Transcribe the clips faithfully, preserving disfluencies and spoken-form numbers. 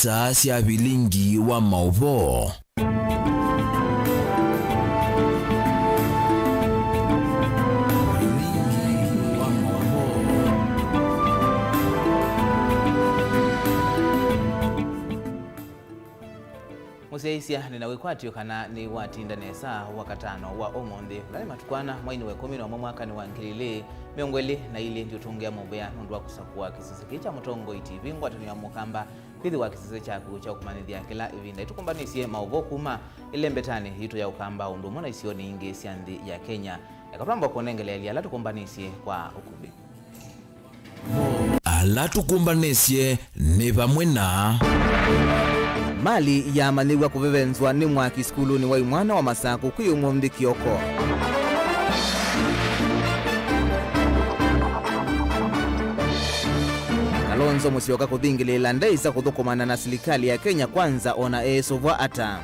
Taa sya vilingi wa maũvoo. Mũsyaĩĩsya, nĩ na wĩkwatyo kana nĩwatinda nesa Wakatano wa ũmũnthĩ, ũla nĩ matukũ ana, mweinĩ wa ĩkũmi na ũmwe, mwakanĩ wa ngili ilĩ mĩongo ĩlĩ na ilĩ. Ndiũtũngĩa mũvea nũndũ wa kũsakũa kĩsese kĩĩ kya Mũtongoi T V, ngwatanĩo ya Mũkamba, kwĩthĩwa kĩsese kyaku kya kũmanyĩthya kĩla ĩvinda. Nĩtũkũmbanĩsye maũvoo kuma ĩlembetanĩ yitũ ya Ũkamba ũndũ ũmwe na isionĩ ingĩ sya nthĩ ya Kenya. Eka twamba kũnengeleelya ala tũkũmbanĩsye kwa ũkuvĩ. Ala tũkũmbanĩsye nĩ vamwe na. Mali yamanyĩw'a kũvevenzwa nĩ mwaki sukulunĩ wa imwana wa Masaku kwĩ ũmũnthĩ kĩoko. Kalonzo Musyoka kũthingĩlĩĩla ndaĩsa kũthũkũmana na silikalĩ ya Kenya Kwanza ona eĩsũvwa ata.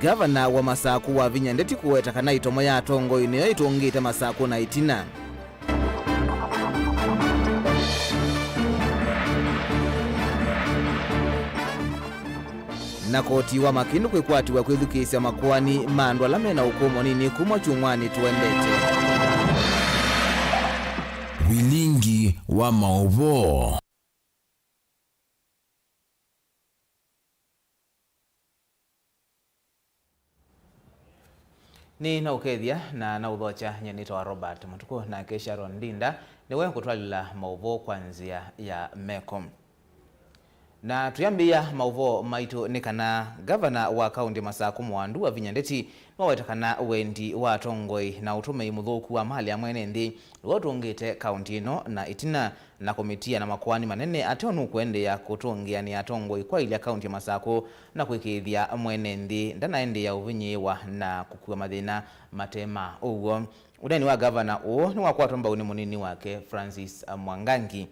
Ngavana wa Masaku wavinya ndeti kũweta kana ĩtomo ya atongoi nĩyo ĩtũngĩte Masaku na ĩtina. Na koti wa Makindu kwĩkwatiw'a kwĩthukĩĩsya makoani ma andũ ala mena ũkũũ mũnini kuma kyumwanĩ tũendete. Vilingi wa maũvoo. Nĩ naũkethya na naũthokya. Nyie nĩtawa Robert Mũtukũ, nake Sharon Ndinda nĩwe ũkũtwalĩla maũvoo kwa nzĩa ya meko. Na tũyambĩĩa maũvoo maitũ nĩ kana ngavana wa kaũntĩ Masaku Mwandu Wavinya Ndeti nĩwaweta kana wendi wa atongoi na ũtũmĩi mũthũku wa mali ya mwene nthĩ nĩw'o ũtũngĩte kaũntĩ ĩno na ĩtina na kũmĩtia na makoani manene ateo nũkũendeea kũtũngĩanĩa atongoi kwaĩlya kaũntĩ ya Masaku na kũĩkĩĩthya mwene nthĩ ndanaendeea ũvinyĩĩwa na kũkua mathĩna mate ma ũw'o. Ũneeni wa ngavana ũũ nĩwakwatwa mbau nĩ mũnini wake Francis Mwangangi,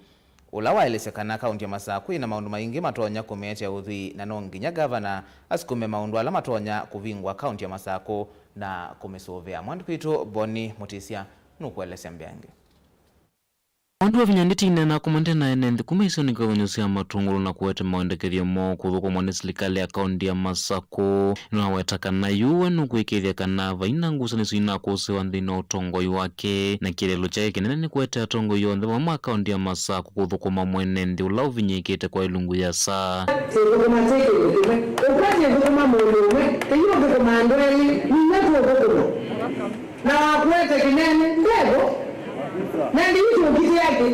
ũla waelesya kana kaũntĩ ya Masaku yĩna maũndũ maingĩ matonya kũmĩetea ũthwii na no nginya ngavana asukume maũndũ ala matonya kũvingũa kaũntĩ ya Masaku na kũmĩsũvĩa. Mwandĩki witũ Boni Mũtĩsya nũkũelesya mbeange. Mwandu Wavinya Ndeti nĩneenaa kũmantena ene nthĩ kuma isionĩ kĩvathũkany'o sya Matũngũlũ na kũete maendekethyo moo kũthũkũmwa nĩ silikalĩ ya kaũntĩ ya Masaku. Nĩwaweta kana yu we nũkwĩkĩĩthya kana vai na ngusanĩsyo inakũsĩĩwa nthĩnĩ wa ũtongoi wake, na kĩeleelo kyake kĩnene nĩ kũete atongoi onthe vamwe ma kaũntĩ ya Masaku kũthũkũma mwene nthĩ ũla ũvinyĩĩkĩte kwa ĩlungu yĩasa. Tĩthũkũma twĩ kĩndũ kĩmwe. Ũkwete ĩthũkũma mũndũ ũmwe, tĩyũthũkũma andũ elĩ, nĩ inyuĩ tũũthũkũma. Na wakwete kĩnene, ndevo. Na ndiitũ ũkitĩake.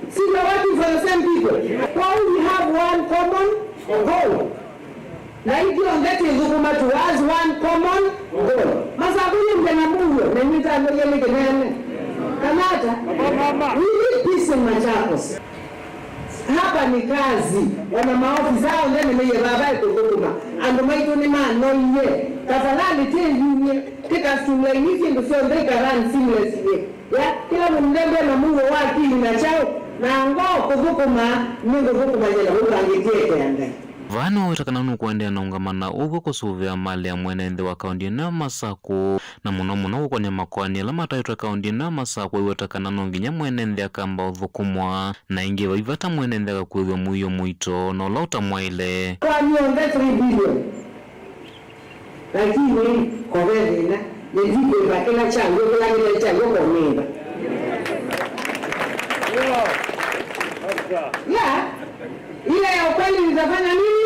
See, we are working for the same people. Kwa hiyo we have one common goal. Na ithyonthe twĩthũkũma towards one common goal. Masaku yĩmbe na mũuo, na nĩtanoie nĩ kĩnene. Kanata, we need peace in Machakos. Hapa ni kazi. Ona maofisa onthe nĩmeie vava ĩkũthũkũma. Andũ maitũ nĩmanoie. Tafadhali twĩyumye, tũkasitũmĩla inyuĩ syĩndũ syonthe ikarun seamlessly. Ya, kĩla mũndũ ndembea na mũuo wa akili na kyaũ, na ngoo kũthũkũma, nĩngũthũkũmany'a na ũvangĩtie ĩkea Ngai. Vaa nĩwaweta kana nũkũendeea na ũngama na ũw'o kũsũvĩa mali ya mwene nthĩ wa kaũntĩ ĩno ya Masaku, na mũno mũno kũkonĩa makoani ala mataĩtwe kaũntĩ ĩno ya Masaku, aiweta kana no nginya mwene nthĩ akamba ũthũkũmwa, na ĩngĩ vai vata mwene nthĩ akakuĩthw'a mũio mũito na ũla ũtamwaĩle. Kwa mĩongo three billion. Lakini kove thĩna, nĩndikwĩva kĩla kyaw'o, kĩla kĩtaĩ kyaw'o konĩva. Ya, ile ya ukweli nitafanya nini?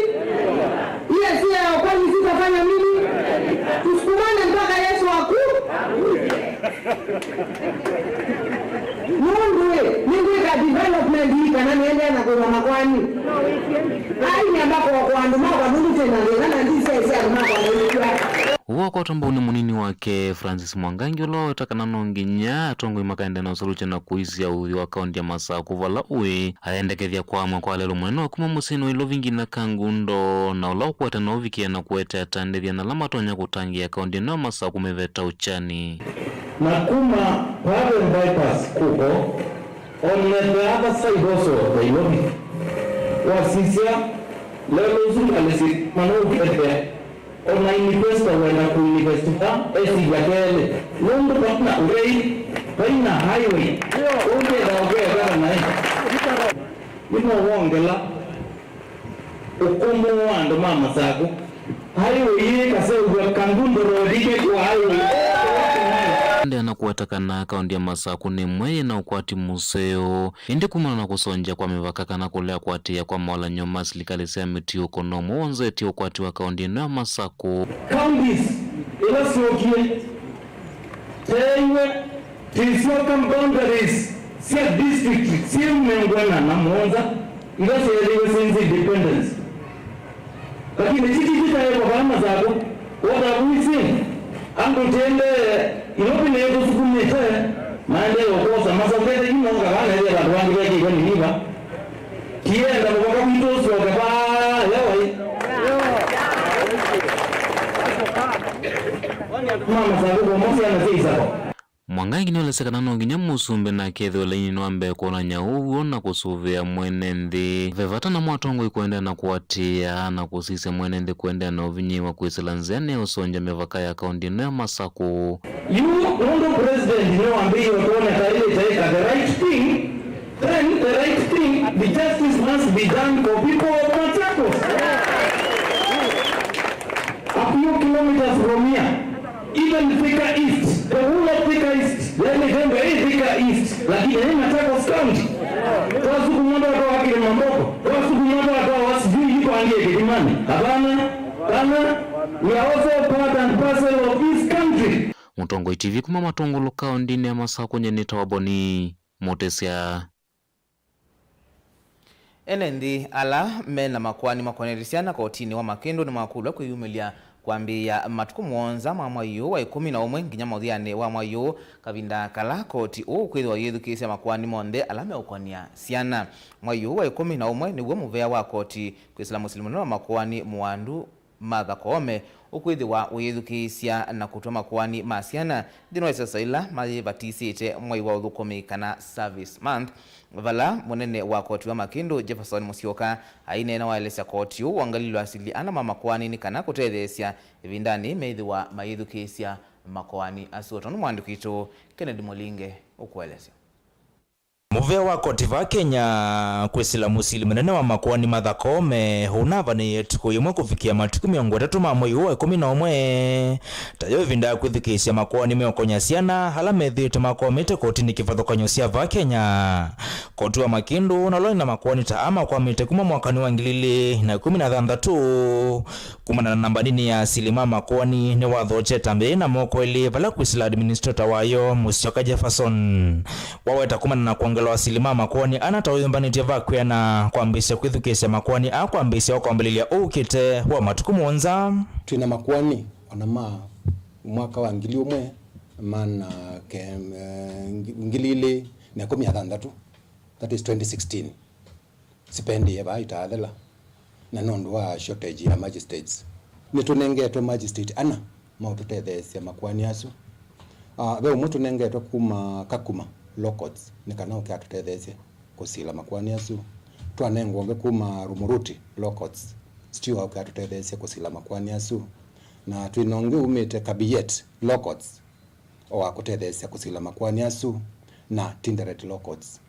Ile sio ya ukweli sitafanya nini? Tusukumane mpaka Yesu aku. Nũndũ ĩ, nĩngwĩka development ii kana nĩendee na kũĩva makoani? Ai, nyamba kũokoa andũ makwa nũndũ twĩ na thĩna na ndisyaĩsya andũ makwa maikya. Ũw'o wakwatwa mbau nĩ mũnini wake Francis Mwangangi, ũla waweta kana no nginya atongoi makaendeea na ũsũlũkyo na kũisya ũthwii wa kaũntĩ ya Masaku vala ũĩ, ayendekethya kwa amwe kwa lelũ mũnene wa kuma mũsyĩnĩ wa Ilovi nginya Kangundo, na ũla ũkwete na ũvikĩe na kũete atandĩthya na ala matonya kũtangĩĩa kaũntĩ ĩno ya Masaku mĩveta ũkyani. Na kuma Paven Bypass kuko, on the other side also of the Ilovi, wasisya lelũ ũsu ngalĩsĩ manũkethea. Ona investor wenda kũinvest va, esĩlya kelĩ. Nũndũ vana ũrei, Vaina highway. Ũngĩenda ũkethana naĩ. Nĩmowongela ũkũmũ wa andũ ma Masakũ. Highway ĩĩ ĩkaseũvw'a Kangundo Road ĩkĩkũa highway. Endeea na kũweta kana kaũntĩ ya Masakũ nĩ ĩmwe yĩ na ũkwati mũseo, ĩndĩ kumana na kũsongya kwa mĩvaka kana kũlea kũatĩĩa kwa mawalany'o ma silikalĩ sya mĩtiũko nomwe wonzetye ũkwati wa kaũntĩ ĩno ya Masakũ. Counties ila syokie, teeiwe twĩsyoka boundaries sya district syĩ mĩongo ĩna na mũonza ila syeethĩiwe since independence. Lakini titi titaĩwa vaa Masakũ, what have we seen? Andũ tiendee, Nairobi nĩtũsukumĩte, maendee ũkosa, masokete yu moka vaa nethĩa vandũ vangĩ vekĩiwe nĩ niva. Tienda mũvaka witũ ũsyoke vaa, yawai. Mama Masakũ, kwa syana sya Isaka. Mwangangi nĩwelesya kana no nginya mũsumbĩ nake ethĩwe lainĩ wa mbee kwonany'a ũw'o na kũsũvĩa mwene nthĩ. Ve vata namo atongoi kũendeea na kũatĩĩa na kũsisya mwene nthĩ kũendeea na ũvinyĩĩwa kwĩsĩla nzĩa nĩ ya ũsongya mĩvaka ya kaũntĩ ĩno ya Masakũ. Yu nũndũ president nĩwambĩĩie ũtwone ta ĩlĩ taĩka the right thing, then the right thing, the justice must be done for people of Machakos. A few kilometers from here, even Thika East, the whole of Thika East, yaani Themba ĩ Thika East, lakini ĩ Machakos County. Twasukumwa twatwawa Kilimambogo, twasukumwa twatwawa sijui iko angie Kilimani. Hapana, hapana, we are also part and parcel of this country. Mũtongoi T V kuma Matũngũlũ kaũntĩnĩ ya Masakũ, nyie nĩtawa Boni Mũtĩsya. Ene nthĩ ala me na makoani makonetye syana kotinĩ wa Makĩndũ nĩmakũlw'a kwĩyumĩlya kwambĩĩa matukũ mũonza ma mwai ũũ wa ĩkũmi na ũmwe nginya mũthyanĩ wa mwai ũũ, kavinda kala koti ũũ ũkwĩthĩwa ũyĩthukĩĩsya makoani monthe ala meũkonia syana. Mwai ũũ wa ĩkũmi na ũmwe nĩw'o mũvea wa koti kwĩsĩla mũsili mũnene wa makoani Mũandu Martha Koome ũkwĩthĩwa ũyĩthukĩĩsya na kũtw'a makoani ma syana nthĩnĩ wa ĩsesa ila mayĩvatisĩte mwai wa ũthũkũmi kana service month, vala mũnene wa koti wa Makĩndũ Jefferson Musyoka aineena waelesya koti ũũ wongelilwe asili ana ma makoani nĩ kana kũtetheesya ĩvindanĩ meĩthĩwa mayĩthukĩĩsya makoani asu. O tondũ mwandĩki witũ Kennedy Mũlinge ũkũelesya. Mũvea wa koti vaa Kenya kwĩsĩla mũsili mũnene wa makoani Martha Koome ũnavanĩĩe ĩtukũ yĩmwe kũvikĩa matukũ mĩongo ĩtatũ ma mwei ũũ wa ĩkũmi na ũmwe tayo ĩvinda ya kwĩthukĩĩsya makoani meũkonya syana ala methĩĩtwe makwamĩte kotinĩ kĩvathũkany'o sya vaa Kenya. Koti wa Makĩndũ nalo nĩ na makoani ta aa makwamĩte kuma mwakanĩ wa ngili ilĩ na ĩkũmi na thanthatũ. Kumana na namba nini ya asili ma makoani, nĩwathokye ĩtambya yĩ na moko elĩ vala kwĩsĩla administrator wayo, Musyoka Jefferson. Waweta kumana na kwongelwa asili ma makoani ana ta ũyũmbanĩtye va kwĩana kwambĩĩsya kwĩthukĩĩsya makoani aa kwambĩĩsya wa kwambĩlĩlya ũũkĩte wa matukũ mũonza. Twĩ na makoani ona ma mwaka wa ngili ũmwe mana ke-, eh, ngi-, ngili ilĩ na ĩkũmi na thanthatũ, that is twenty sixteen. Sipendie vaa itaathela, na nũndũ wa shortage ya magistrates. Nĩtũnengetwe magistrate ana maũtũtetheesya makoani asu. Ah, ve ũmwe tũnengetwe kuma Kakuma Law Courts, nĩ kana ũke atũtetheesye kũsila makoani asu. Twanengwa ũngĩ kuma Rumuruti Law Courts, still ũke atũtetheesye kũsila makoani asu. Na twĩ na ũngĩ umĩte Kabiyet Law Courts, o wa kũtetheesya kũsila makoani asu na Tinderet Law Courts.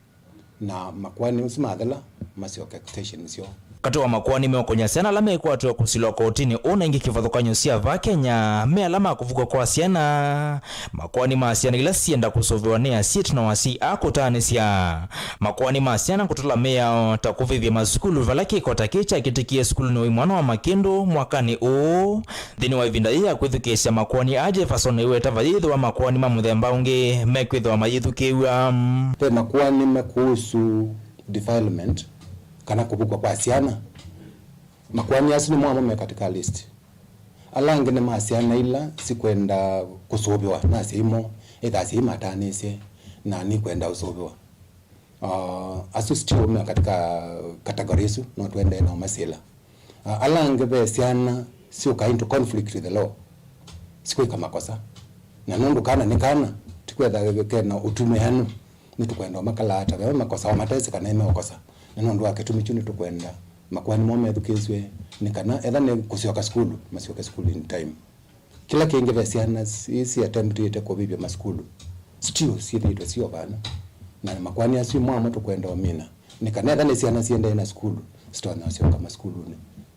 Na makoani asu mathela, masyoke station syoo. Katĩ wa makoani meũkonya syana ala mekwatĩwa kũsilwa kotinĩ ũũ na ingĩ kĩvathũkany'o sya vaa Kenya, me ala ma kũvukw'a kwa syana, makoani ma syana ila syenda kũsũvĩwa nĩ asyĩtu na asyai aa kũtaanĩsya, makoani ma syana kũtũla mĩao ta kũvĩvya masukulu vala kĩko ta kĩĩ kyakĩtĩkie sukulunĩ wa imwana wa Makĩndũ mwakanĩ ũũ. Nthĩnĩ wa ĩvinda yĩĩ ya kwĩthukĩĩsya makoani aa, Jefferson nĩweta vayĩthĩwa makoani ma mũthemba ũngĩ mekwĩthĩwa mayĩthukĩĩw'a. Ve makoani me kũhusu defilement kana kũvukw'a kwa syana. Makoani asu nĩmo amwe me katika list. Ala angĩ nĩ ma syana ila sikwenda kũsũvĩwa na asyai moo, ethĩwa asyai mataanĩsye na nikwenda ũsũvĩwa. Ah, asu still me katika category isu, no tũendee na ũmasĩla. Ah, ala angĩ ve syana syũka into conflict with the law, sikwĩka makosa. Na nũndũ kana nĩ kana, tikwetha kena ũtumĩanu, nĩtũkwenda ũmakalaata ve makosa, o matesĩ kana nĩmeũkosa. Na nũndũ wa kĩtumi kyu nĩtũkwenda makoani moo methukĩĩsw'e, nĩ kana etha nĩ kũsyoka sukulu, masyoke sukulu in time. Kĩla kĩngĩ ve syana ii siatemptĩte kũvĩvya masukulu, Still syĩthĩĩtwe syo vana, na makoani asu mwamwe tũkwenda ũmina, nĩ kana etha nĩ syana siendee na sukulu, sitonya ũsyoka masukulunĩ.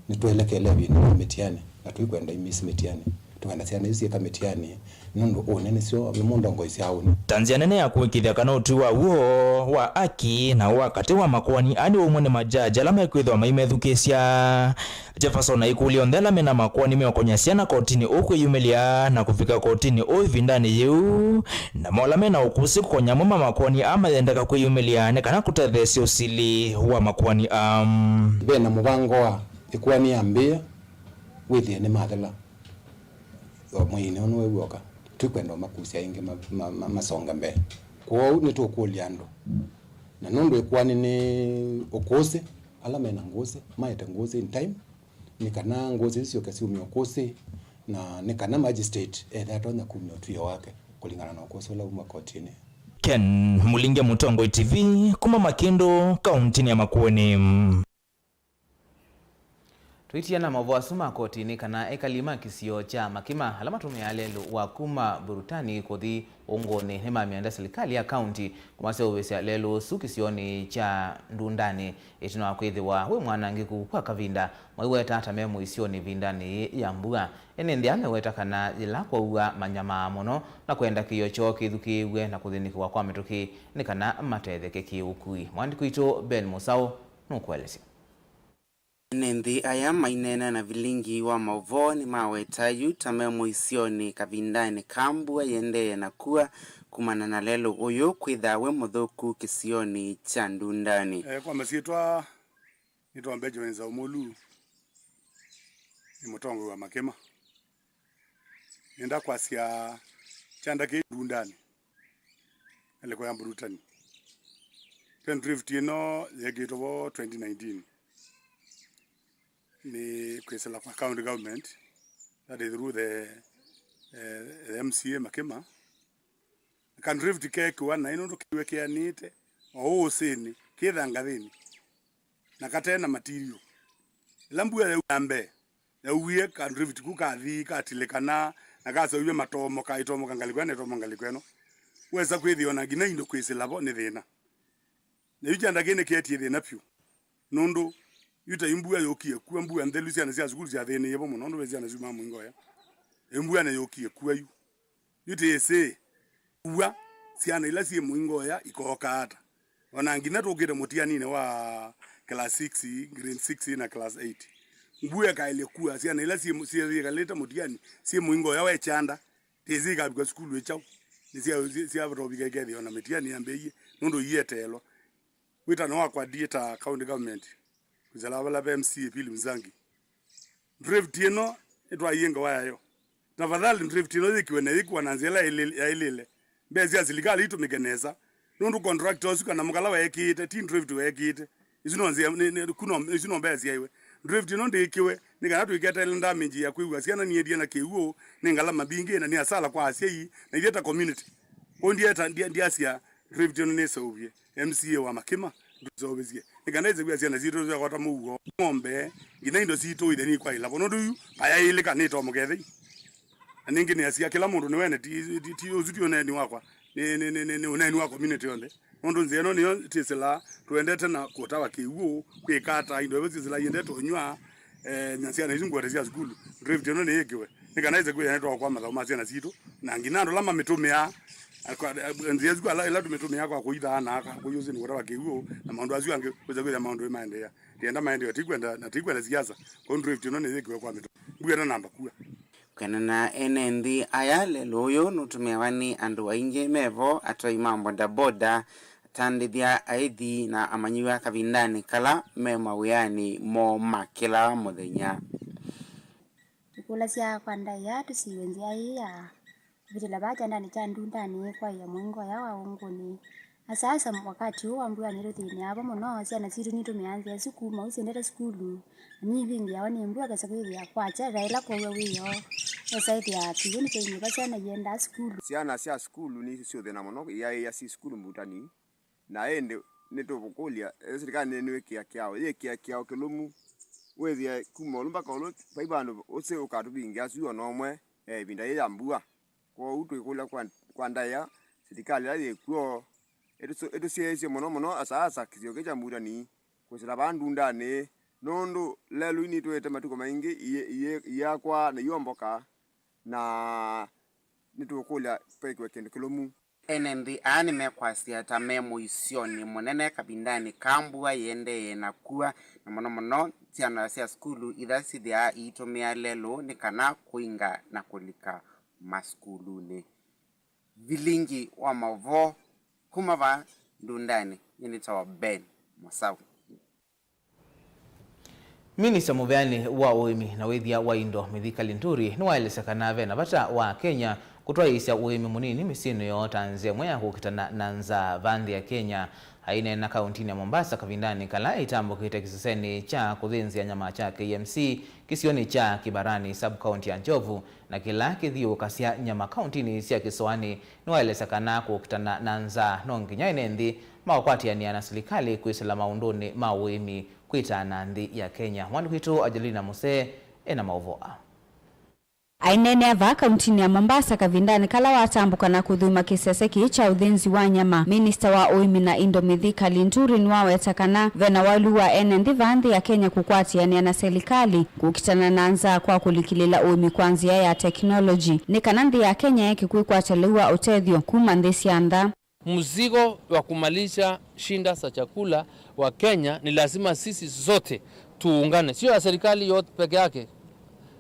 Nĩtũelekele ĩvinda ya mĩtiani, na tũikwenda imisi mĩtiani. Tũkwenda syana isu syĩka mĩtiani, nũndũ ũnĩ nĩsyo, nĩmo ndongoi sya ũnĩ. Ta nzĩa nene ya kũĩkĩĩthya kana ũtwi wa w'o, wa aki, na wa katĩ wa makoani aa nĩ ũmwe nĩ majaji ala mekwĩthĩwa maimethukĩĩsya. Jefferson aikũlya onthe ala mena makoani meũkony'a syana kotinĩ ũũ kwĩyumĩlya na kũvika kotinĩ ũũ ĩvindanĩ yĩu, namo ala mena ũkũsĩ kũkony'a amwe ma makoani aa mayendeka kwĩyumĩlya nĩ kana kũtetheesya ũsili wa makoani aa. Ve na mũvango wa ĩkoani yambĩĩa wĩthĩe nĩmathela o mwĩinĩ ũnũ wĩ w'oka. Tũikwenda ũmakusya ĩngĩ ma, ma, ma, masonge mbee. Kwoou nĩtũkũlya andũ, na nũndũ ĩkoani nĩ ũkũsĩ, ala mena ngũsĩ maete ngũsĩ in time, nĩ kana ngũsĩ isu syoke syumye ũkũsĩ, na nĩ kana magistrate ethe atonya kumya ũtw'ĩo wake kũlingana na ũkũsĩ ũla uma kotinĩ. Ken Mulinge, Mũtongoi T V, kuma Makĩndũ, kauntinĩ ya Makueni. Tũitia na maũvoo asu ma kotinĩ kana ekali ma kĩsio kya Makima ala matũmĩaa lelũ wa kuma Burutani kũthi Ũngũnĩ nĩmamyenda silikalĩ ya kaunti kũmaseũvĩsya lelũ ũsu kĩsionĩ kya Ndundanĩ. Ĩtina wa kwĩthĩwa wĩ mwanangĩku kwa kavinda, maiweta ta me mũisyonĩ ĩvindanĩ yĩĩ ya mbua. Ene nthĩ aa meweta kana yĩla kwaua manyamaa mũno na kwenda kĩio kyoo kĩthukĩĩw'e na kũthĩnĩkĩwa kwa mĩtũkĩ nĩ kana matetheke kĩ-ũkui. Mwandĩki witũ Ben Mũsaũ nũkũelesya. Ene nthĩ aya maineena na vilingi wa maũvoo nĩmaweta yu ta me mũisyonĩ kavindanĩ ka mbua yĩendee na kua kumana na lelũ ũyũ kwĩthaa wĩ mũthũku kĩsionĩ kya Ndundanĩ. Eh, kwa masyĩtwa nĩtwa Benjamin Zaumolu, nĩ mũtongoi wa Makima. Nĩenda kwasya kyanda kĩ Ndundanĩ, ngalĩko ya Mburutani. Ten drift ĩno yeekĩtwe vo twenty nineteen nĩ kwĩsĩla kwa county government, that is through the, eh, the M C A Makima. Ka drift keekĩwa naĩ nũndũ kĩw'e kĩanĩte o ũũ ũsĩnĩ, kĩ thangathĩnĩ, na kate na material. Ĩla mbua yaua mbee, yauwie ka drift ku kathi katilĩkana, na kaseũvya matomo, kaitomoka ngalĩko ĩno, itomoka ngalĩko ĩno. Wesa kwĩthĩa ona nginya indo kwĩsĩla vo nĩ thĩna. Na yu kyanda kĩĩ nĩkĩetie thĩna vyũ, nũndũ yu ta yu mbua yũkie kua, mbua nthelu, syana sya sukulu syathĩnĩie vo mũno, nũndũ ve syana syumaa mũingo ũya. Yu mbua nĩyũkie kua yu. Yu tĩsĩ kua syana ila syĩ mũingo ũya ikooka ata. Ona nginya tũkĩte mũtianinĩ wa class six, grade six na class eight, mbua ĩkaĩlye kua, syana ila syĩ, syĩkalĩte mũtiani syĩ mũingo ũya wa kyanda, tĩsĩ ikavika sukulu ĩ kyaũ. Nĩ sya, sya, syatovika ikethĩwa na mĩtiani yambĩĩie nũndũ iieteelwa. Wĩtano wakwa ndiĩ ta county government, kwĩsĩla vala ve M C A Philip Nzangi. Drift ĩno nĩtwaiie ngewa yayo. Tafadhali drift ĩno yĩkiwe na yĩkiwa na nzĩa ĩla ĩlĩ-, yaĩlĩle. Mbesa sya silikalĩ itũmĩke nesa. Nũndũ contractor ũsu kana mũkala weekĩĩte, ti drift weekĩĩte. Isu no nzĩa, nĩ, nĩ, kuno, isu no mbesa syaiwe. Drift ĩno ndĩĩkiwe, nĩ kana tũiketeele damage ya kwĩw'a syana niendie na kĩw'ũ, nĩ ngalama mbingĩ, na nĩ asala kwa asyai, na ithyĩ ta community. Kwoou ndieta, ndia-, ndiasya drift ĩno nĩseũvye. M C A wa Makima, ndũseũvĩsye. Nĩ kana ĩseũvya syana sitũ syakwata mũuo, ng'ombe, nginya indo sitũ ithe nikwaĩla vo. Nũndũ yu, vayaĩlĩka nĩtomoka ĩthei. Na ningĩ nĩasya kĩla mũndũ nĩwene, ti, ti, ti, ũsu ti ũneeni wakwa. Nĩ, nĩ, nĩ, nĩ, nĩ ũneeni wa community yonthe. Nũndũ nzĩa ĩno nĩyo twĩsĩlaa tũendete na kũtawa kĩw'ũ, kwĩka ata, indo ivo syĩsĩlaa iendete ũnyw'a, eh, na syana isu ngwete sya sukulu. Drift ĩno nĩyĩkĩwe. Nĩ kana ĩse kwĩthĩa nĩtwaokoa mathaũ ma syana sitũ, na nginya andũ ala mamĩtũmĩaa, akwa-, nzĩa isu ala, ila tũmĩtũmĩaa kwa kũithaa na aka, kũi ũsĩnĩ kũtawa kĩw'ũ, na maũndũ asu angĩ, kwĩsa kwĩthĩa maũndũ nĩmaendeea. Tienda maendeeo, tikwenda, na tikwenda siasa, kwoou drift ĩno nĩyĩkĩwe kwa mĩtũkĩ. Mbua ĩtanamba kua. Kwĩanana na ene nthĩ aya, lelũ ũyũ nũtũmĩawa nĩ andũ aingĩ me vo, atwai ma bodaboda, atandĩthya, aithi na amanyĩw'a kavindanĩ kala me mawĩanĩ moo ma kĩla mũthenya. Tũkũlasya kwa ndaĩa tũsiw'e nzĩa ĩĩ ya kũvĩtĩla vaa kyandanĩ kya Ndundanĩ kwaĩa mũingo ũya wa Ũngũnĩ. Asaasa wakati ũũ wa mbua nĩtũthĩnĩaa vo mũno, syana sitũ nitũmĩaa nzĩa ĩsu kuma ũu syendete sukulu, na nivingĩawa nĩ mbua kesa kwĩthĩa kwakya ĩla kwaua wĩoo. Esa ĩthĩa kĩw'ũ nĩkyainĩva syana iendaa sukulu. Syana sya sukulu nĩsyũthĩna mũno, iyaĩĩa syĩ sukulu mbutani. Na ĩndĩ nĩtũkũlya, ĩ silikalĩ nĩnĩwĩkĩa kĩao, yĩkĩa kĩao kĩlũmu, wĩthĩe kuma ũlũ mbaka ũlũ, vai vandũ ũsĩ ũkatũvingĩa asu ona ũmwe, e, ĩvinda yĩĩ ya mbua. Kwoou twĩkũlya kwa, kwa ndaĩa, silikalĩ ĩla yĩ kw'o ĩtũsyaĩĩsye mũno mũno, asa asa kĩsio kĩĩ kya Mbutani kwĩsĩla vaa Ndundanĩ, nũndũ lelũi nĩtwĩĩte matukũ maingĩ iye- iye- iyakwa na iomboka, na nĩtũkũlya vekĩwe kĩndũ kĩlũmu. Ene nthĩ aa nĩmekwasya ta me mũisyonĩ mũnene kavindanĩ kaa mbua yĩendee na kua, na mũno mũno syana sya sukulu ila syĩthĩaa iitũmĩa lelũ nĩ kana kũinga na kũlika masukulunĩ. Vilingi wa maũvoo kuma vaa Ndundanĩ, nyie nĩtawa Ben Mũsau. Minista mũveanĩ wa ũĩmi na wĩthĩa wa indo Mithika Linturi nĩwaelesya kana ve na vata wa Kenya kũtwaĩĩsya ũĩmi mũnini mĩsyĩnĩ yoo ta nzĩa ĩmwe ya kũkitana na nzaa va nthĩ ya Kenya. Aineena kauntinĩ ya Mombasa kavindanĩ kala ĩtambũkĩte kĩsesenĩ kya kũthĩnzĩa nyama kya K M C kĩsionĩ kya Kibarani, sub-county ya Njovu, na kĩla kĩthiũũkasya nyama kauntinĩ sya kĩsoanĩ, nĩwaelesya kana kũkitana na nzaa no nginya ene nthĩ maũkwatĩanĩa na silikalĩ kwĩsĩla maũndũnĩ ma ũĩmi kwĩtana nthĩ ya Kenya. Mwandĩki witũ Angelina Musee ena maũvoo aa. Aineenea vaa kauntinĩ ya Mombasa kavindanĩ kala watambũka na kũthũima kĩsese kĩĩ kya ũthĩnzi wa nyama, minista wa ũĩmi na indo Mithika Linturi nĩwaweta kana ve na waĩlu wa ene nthĩ vaa nthĩ ya Kenya kũkwatĩanĩa na silikalĩ kũkitana na nzaa kwa kũlikĩlĩla ũĩmi kwa nzĩa ya teknoloji, nĩ kana nthĩ ya Kenya yeke kwĩkwata lĩu wa ũtethyo kuma nthĩ sya nza. Mzigo wa kumaliza shida za chakula wa Kenya ni lazima sisi zote tuungane, sio ya serikali yote peke yake.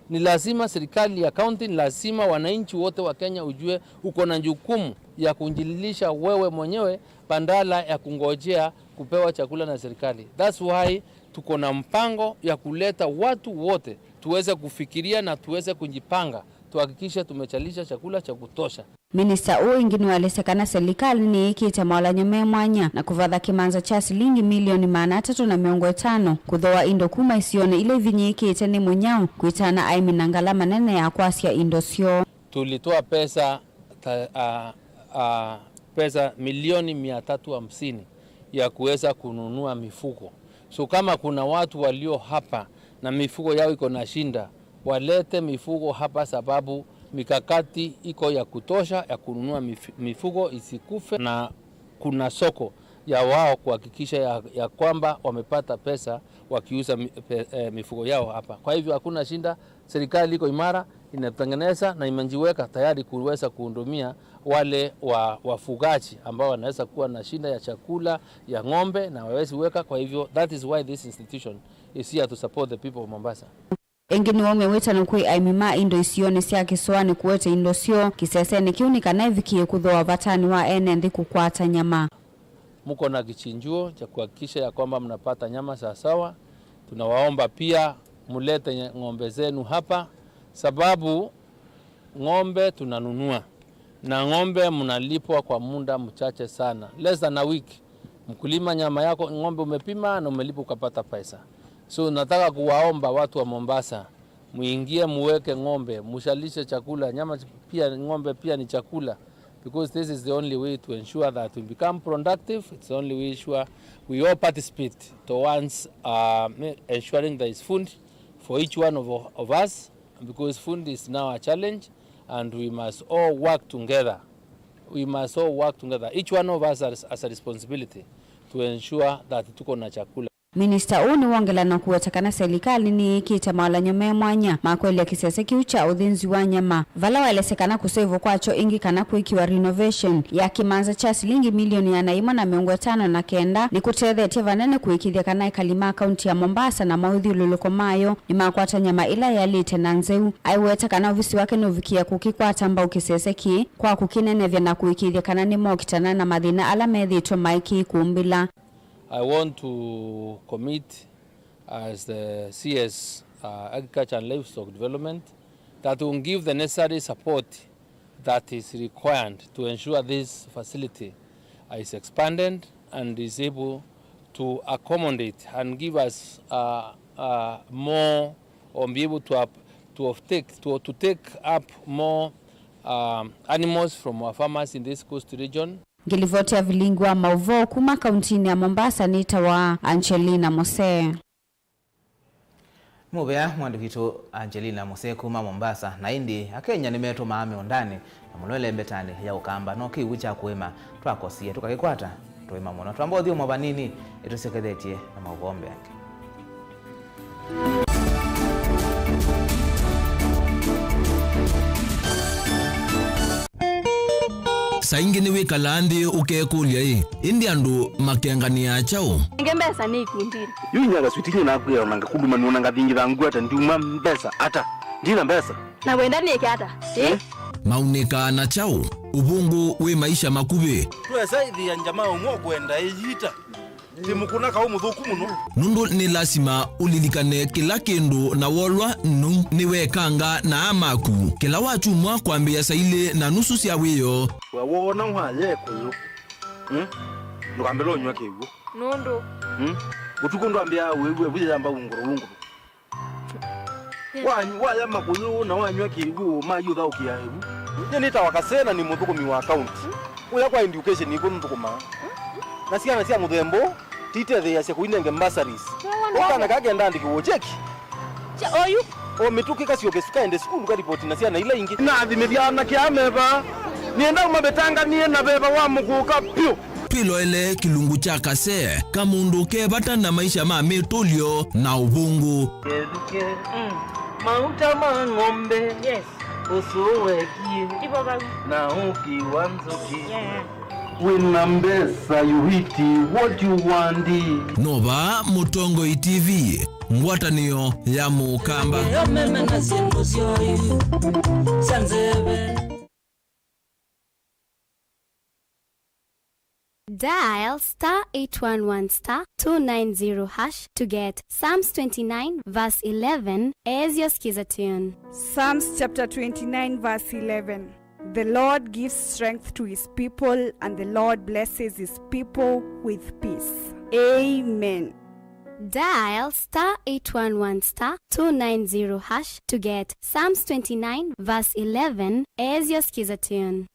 Ni lazima serikali ya county, ni lazima wananchi wote wa Kenya ujue uko na jukumu ya kujilisha wewe mwenyewe badala ya kungojea kupewa chakula na serikali. That's why tuko na mpango ya kuleta watu wote tuweze kufikiria na tuweze kujipanga, tuhakikishe tumechalisha chakula cha kutosha. Minista ũũ ĩngĩ nĩwaelesya kana silikalĩ nĩyĩkĩte maũlany'o me mwanya na kũvatha kĩmanza kya silingi milioni maana atatũ na mĩongo ĩtano kũthooa indo kuma isionĩ ila ivinyĩĩkĩte nĩ mũnyao kwĩtana aĩmi na ngalama nene ya kwasya indo syoo. Tulitoa pesa ta, a, a, pesa milioni mia tatu hamsini ya kuweza kununua mifugo. So kama kuna watu walio hapa na mifugo yao iko na shinda, walete mifugo hapa, sababu mikakati iko ya kutosha ya kununua mif-, mifugo isikufe, na kuna soko ya wao kuhakikisha ya, ya kwamba wamepata pesa wakiuza mi-, pe-, eh, mifugo yao hapa. Kwa hivyo hakuna shinda, serikali iko imara, inatengeneza na imejiweka tayari kuweza kuhudumia wale wa, wafugaji ambao wanaweza kuwa na shinda ya chakula ya ng'ombe na hawawezi weka. Kwa hivyo, that is why this institution is here to support the people of Mombasa. Ĩngĩ nĩwaumya wĩtano kwĩ aĩmi ma indo isionĩ sya kĩsoanĩ kũete indo syoo kĩsesenĩ kĩu nĩ kana ĩvikĩe kũthooa vatanĩ wa ene nthĩ kũkwata nyama. Mko na kichinjuo cha kuhakikisha ya kwamba mnapata nyama sawasawa. Tunawaomba pia mulete ng'ombe zenu hapa, sababu ng'ombe tunanunua, na ng'ombe mnalipwa kwa muda mchache sana, less than a week. Mkulima, nyama yako, ng'ombe umepima na umelipwa ukapata pesa. So nataka kuwaomba watu wa Mombasa, muingie, muweke ng'ombe, mushalishe chakula. Nyama pia, ng'ombe pia ni chakula, because this is the only way to ensure that we become productive. It's the only way sure we all participate towards, uh, ma-, ensuring there is food for each one of, of us, because food is now a challenge and we must all work together. We must all work together. Each one of us has, has a responsibility to ensure that tuko na chakula. Minista ũũ nĩwongela na kũweta kana selikalĩ nĩyĩkĩte maũlany'o me mwanya ma kũelya kĩsese kĩu kya ũthĩnzi wa nyama, vala waelesya kana kũseĩvwa kwakyo ĩngĩ kana kwĩkĩwa renovation ya kĩmanza kya silingi milioni ĩana yĩmwe na mĩongo ĩtano na kenda nĩkũtethetye vanene kũĩkĩĩthya kana ekali ma kaunti ya Mombasa na maũthyũlũlũko mayo nĩmakwata nyama ĩla yaĩlĩte na nzeu. Aiweta kana ovisi wake nũvikĩe kũkĩkwata mbau kĩsese kĩĩ kwa kũkĩnenevya na kũĩkĩĩthya kana nĩmokitana na mathĩna ala methĩĩtwe maikĩĩkũmbĩla. I want to commit as the C S, uh, Agriculture and Livestock Development, that will give the necessary support that is required to ensure this facility is expanded and is able to accommodate and give us, uh, uh, more, or be able to up, to offtake, to, to take up more, um, animals from our farmers in this coast region. Ngĩlivoti ya vilingi wa maũvoo kuma kauntinĩ ya Mombasa nĩtawa Angelina Mose. Mũvea mwandĩki witũ Angelina Mose kuma Mombasa. Na ĩndĩ Akenya nĩmetũmaa mĩũndanĩ Na mũno ĩlembetanĩ ya Ũkamba, no kĩw'ũ kya kũĩma twakosie, tũkakĩkwata tũĩma mũno. Twamba ũthyũmũa vanini, ĩtũsyokethetye na maũvoo mbeange. Saa ingĩ nĩwĩkalaa nthĩ ũkekũlya-ĩ, ĩndĩ andũ makenganĩaa kyaũ? Nge mbesa nĩ ikundinĩ. Yu inya kaswiti nye nakwĩa ona ngakuluma nũna ngathingitha ngwata ndiuma mbesa ata? Ndina mbesa. Na wenda nĩke ata? Ĩ? Maunĩkaa na kyaũ? Ũvũngũ wĩ maisha makuvĩ. Twesa ĩthĩa njama ũmwe ũkwenda ĩyita. Ti mũkũna kaũ mũthũku mũno. Nũndũ nĩ lasima ũlilikane kĩla kĩndũ na wolwa nũu nĩwekanga na aa maku. Kĩla wakyumwa kwambĩĩa saa ilĩ na nusu sya wĩoo. We woona waya ĩkũyũ, mm? Ndũkambĩle ũnyw'a kĩw'ũ. Nũndũ? Mm? Ũtukũ ndwambĩaa wĩw'e vu yĩyamba ungũrũ ungũrũ. Wa-, waya makũyũ na wanyw'a kĩw'ũ, mayũthaũkĩa ĩvu. Nyie nĩtawa Kasee na nĩ mũthũkũmi wa kaunti. Ũya kwa education nĩkw'o nũthũkũmaa. Na syana sya mũthemba ũũ titetheeasya kũinenge bursaries. Ũkana kaa kenda andĩkĩwe cheki. Kya oyu. O mĩtũkĩ kasyoke sukaende sukulu karipoti na syana ila ingĩ. Nathimĩthya anake aa me vaa. Nĩenda ũmavĩtanganie na veva wa mũkũka vyũ. Twĩloele kĩlungu kya Kasee, kamũndũ ke vata na maisha ma mĩtũlyo na ũvũngũ. Kethukĩ, mm, mauta ma ng'ombe. Yes. Ũsũũ wekie. Ivo vau. Na ũki wa nzũkĩ. Yeah. Wĩna mbesa, you eat what you want. No vaa Mũtongoi T V, ngwatanĩo ya Mũkamba. Eo meme na syĩndũ syoyu sya nzeve. Dial star eight one one star two nine zero hash to get Psalms twenty-nine verse eleven as your skiza tune. Psalms chapter twenty-nine verse eleven. The Lord gives strength to his people, and the Lord blesses his people with peace. Amen. Dial star eight one one star two nine zero hash to get Psalms twenty-nine verse eleven as your skiza tune.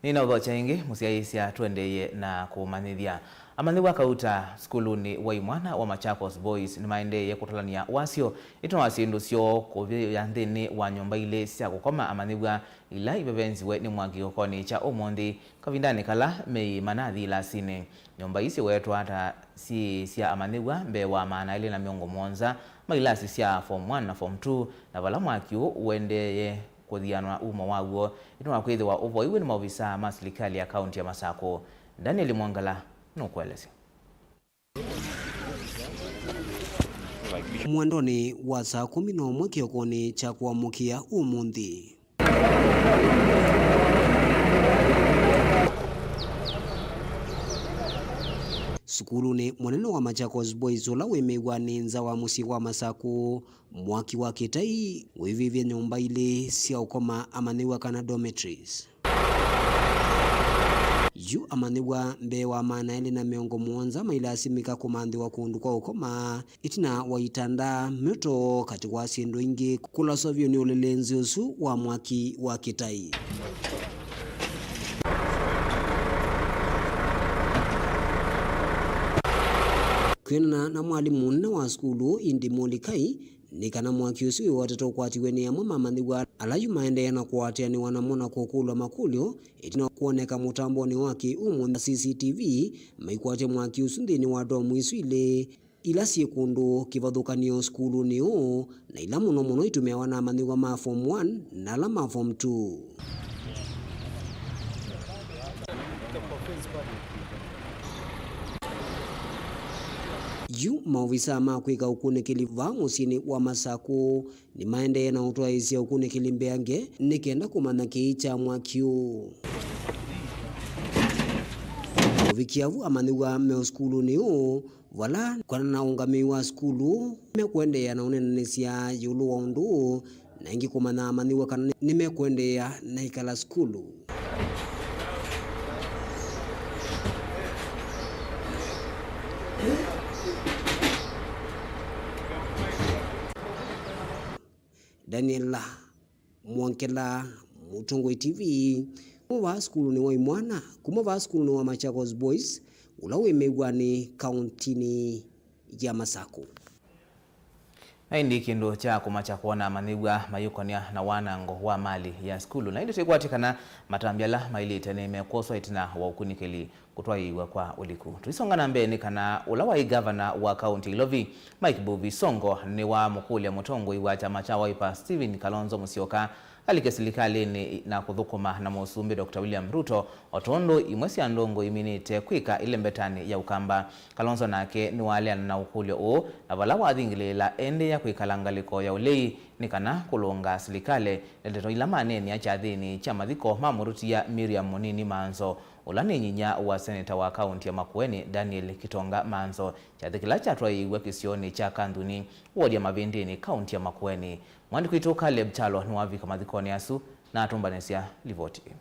Nĩnaũthokya ĩngĩ, mũsyaĩĩsya, tũendeeye na kũmanyĩthya. Amanyĩw'a kauta sukulunĩ wa imwana wa Machakos Boys nĩmaendeeye kũtalany'a wasyo ĩtina wa syĩndũ syoo kũvĩĩa nthĩnĩ wa nyũmba ilĩ sya kũkoma amanyĩw'a ila ivevenziwe nĩ mwaki kĩokonĩ kya ũmũnthĩ, kavindanĩ kala meĩ manathi ilasinĩ. Nyũmba ii siwetwa ta syĩ sya amanyĩw'a mbee wa maana elĩ na mĩongo mũonza ma ilasi sya Form one na Form two, na vala mwaki ũũ ũendeeye kũthianwa umo waw'o, ĩtina wa kwĩthĩwa ũvoiwe nĩ maovisaa ma silikalĩ ya kaunti ya Masakũ. Daniel Mwangala nũkũelesya. Mwendonĩ wa saa kũmi na ũmwe kĩokonĩ kya kũamũkĩa ũmũnthĩ, sukulunĩ mũnene wa Machakos Boys, ũla wĩ mĩw'anĩ nza wa mũsyĩ wa Masakũ, mwaki wa kĩtai wĩvĩvye nyũmba ilĩ sya ũkoma amanyĩw'a, kana dormitories. Yu amanyĩw'a mbee wa maana elĩ na mĩongo mũonza mailasimĩka kũmanthĩwa kũndũ kwa ũkoma, ĩtina wa itanda, mĩto, katĩ wa syĩndũ ingĩ kũlaswa vyũ nĩ ũlelenzĩ ũsu wa mwaki wa kĩtai. Kwĩanana na mwalimũ mũnene wa sukulu, Indi Mulikai, nĩ kana mwaki ũsu wĩwetetwe ũkwatiwe nĩ amwe ma amanyĩw'a ala yu maendeea na kũatĩanĩwa namo na kũkũlw'a makũlyo, ĩtina wa kwoneka mũtambonĩ wa kĩ-ũmũnthĩ C C T V maikwatya mwaki ũsu nthĩnĩ wa domu isu ilĩ, ila syĩ kũndũ kĩvathũkany'o sukulunĩ ũũ, na ila mũno mũno itũmĩawa na amanyĩw'a ma Form one na ala ma Form two. Yu maovisaa ma kwĩka ũkunĩkĩli vaa mũsyĩnĩ wa Masakũ nĩmaendee na ũtwaĩĩsya ũkunĩkĩli mbeange nĩ kenda kũmanya kĩĩ kya mwaki ũũ. Kũvikĩa vu, amanyĩw'a me ũsukulunĩ ũũ, vala kwĩanana na ũngamĩi wa sukulu, mekũendeea na ũneenanĩsya ĩũlũ wa ũndũ ũũ, na ĩngĩ kũmanya amanyĩw'a kana nĩ, nĩmekũendeea na ĩkala sukulu. Daniela Mwongela, Mũtongoi T V, kuma vaa sukulunĩ wa imwana, kuma vaa sukulunĩ wa Machakos Boys, ũla wĩ mĩw'anĩ kaũntinĩ ya Masaku. Na ĩndĩ kĩndũ kya kũmakya kwona amanyĩw'a mayũkonĩa na wanango wa mali ya sukulu. Na ĩndĩ twĩkwatĩ kana matambya ala maĩlĩte nĩmekwoswa ĩtina wa ũkunĩkĩli kũtwaĩĩw'a kwa ũliku. Tũisonga na mbee nĩ kana ũla waĩ ngavana wa kaũnti ya Ilovi, Mike Mbuvi Sonko, nĩwamũkũlya mũtongoi wa kyama kya Wiper, Stephen Kalonzo Musyoka, alike silikalĩnĩ na kũthũkũma na Mũsumbĩ Doctor William Ruto, o tondũ imwe sya ndongoi iminĩte kwĩka ĩlembetanĩ ya Ũkamba. Kalonzo nake nĩwaleana na ũkũlyo ũũ, na vala wathingĩlĩĩla endeea kwĩkala ngalĩko ya ũlei nĩ kana kũlũnga silikalĩ. Ndeto ila maneenea kyathĩnĩ kya mathiko mamũtũtia Miriam Mũnini Manzo, ũla nĩ nyinya wa seneta wa kaũnti ya Makueni, Daniel Kitonga Manzo, kyathĩ kĩla kyatwaĩĩw'e kĩsionĩ kya Kanthuni, wodi ya Mavĩndĩnĩ, kaũnti ya Makueni. Mwandĩki witũ Caleb Kyalo nĩwavika mathikonĩ asu na atũmbanĩsya livoti ĩĩ.